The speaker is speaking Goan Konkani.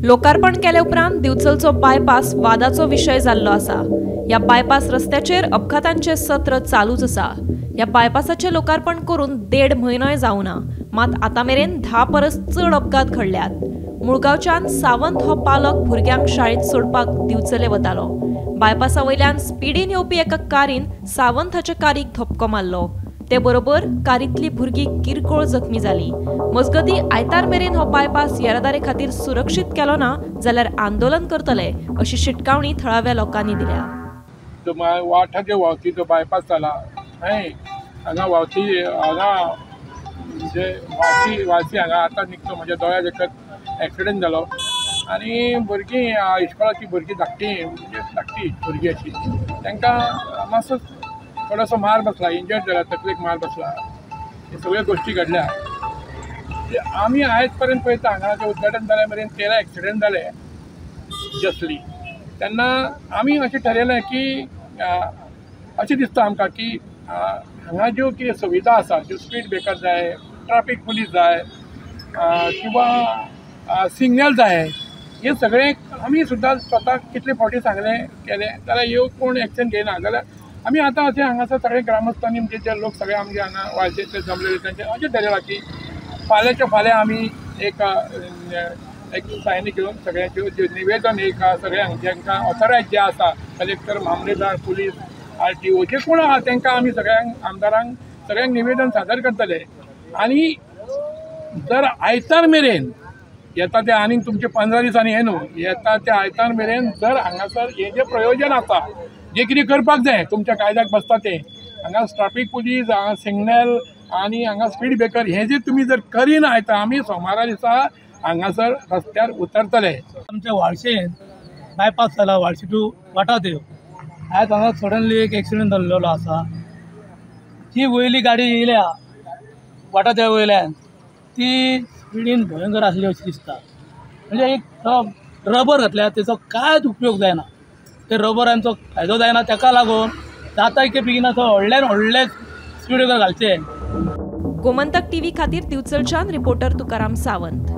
लोकार्पण केले उपरांत दिवचलचो बायपास वादाचो विशय जाल्लो आसा। ह्या बायपास रस्त्याचेर अपघातांचे सत्र चालूच आसा। ह्या बायपासाचें लोकार्पण करून 1.5 म्हयनोय जावना, मात आतां मेरेन 10 परस चड अपघात घडल्यात। मुळगांवच्यान सावंत हो पालक भुरग्यांक शाळेंत सोडपाक दिवचले वतालो। बायपासा वयल्यान स्पिडीन येवपी एका कारीन सावंत हाच्या कारीक धपको मारलो। ते बरोबर कारींतली भुरगीं किरकोळ जखमी जाली। मजगतीं आयतार मेरेन हो बायपास येरादारी खातीर सुरक्षीत केलो ना जाल्यार आंदोलन करतले अशी शिटकावणी थळाव्या लोकांनी दिल्या। वाठाचे व्हांवतीचो बायपास जाला हांगा व्हांवती हांगा म्हणजे व्हांवती हांगा आतां निकतो म्हज्या दोळ्या देखत एक्सिडंट जालो आनी भुरगीं इस्कॉलाची भुरगीं धाकटी म्हणजे धाकटी भुरगीं अशी तांकां मातसो थोडोसो मार बसला, इंजर्ड जाला, तकलेक मार बसला। हे सगळ्यो गोश्टी घडल्या। आमी आयज पर्यंत पळयता हांगा उद्घाटन जाल्या मेरेन 13 एक्सिडंट जाले जसली। तेन्ना आमी अशें ठरयलें की अशें दिसता आमकां की हांगा ज्यो कितें सुविधा आसा, ज्यो स्पीड ब्रेकर जाय, ट्राफीक पुलीस जाय किंवा सिग्नल जाय, हे सगळें आमी सुद्दां स्वता कितले फावटी सांगलें केलें जाल्यार ह्यो कोण एक्शन घेयना। जाल्यार आमी आतां अशें हांगासर सगळे ग्रामस्थांनी म्हणजे जे लोक सगळे आमचे हांगा वाळचे ते जमलेले तांचे अशें ठरयलां की फाल्यांच्या फाल्यां आमी एक एक सायन घेवन सगळ्यांच्यो ज्यो निवेदन एक सगळ्यांक जांकां ऑथरायज जे आसा, कलेक्टर, मामलेदार, पुलीस, RTO जे कोण आहा तांकां आमी सगळ्यांक आमदारांक सगळ्यांक निवेदन सादर करतले। आनी जर आयतार मेरेन येता ते आनीक तुमचे 15 दिसांनी हें न्हू, येता ते आयतार मेरेन जर हांगासर हें जें प्रयोजन आसा जें कितें करपाक जाय तुमच्या कायद्याक बसता तें, हांगा ट्राफीक पुलीस, हांगा सिग्नल आनी हांगा स्पीड ब्रेकर हें जे तुमी जर करिना आयता आमी सोमारा दिसा हांगासर रस्त्यार उतरतले। आमच्या व्हाळशेन बायपास जाला, व्हाळशी टू वाठादेव। आयज हांगा सडनली एक एक्सिडंट जाल्लो आसा। जी वयली गाडी येयल्या वाठादेव वयल्यान ती स्पिडीन भयंकर आसली अशी दिसता। म्हणजे एक रबर घातल्या तेचो कांयच उपयोग जायना, ते रबरांचो फायदो जायना, ताका लागून जाता इतके बेगीन असो व्हडल्यान व्हडले स्पीड ब्रेकर घालचे। गोमंतक टीव्ही खातीर दिवचलच्यान रिपोर्टर तुकाराम सावंत।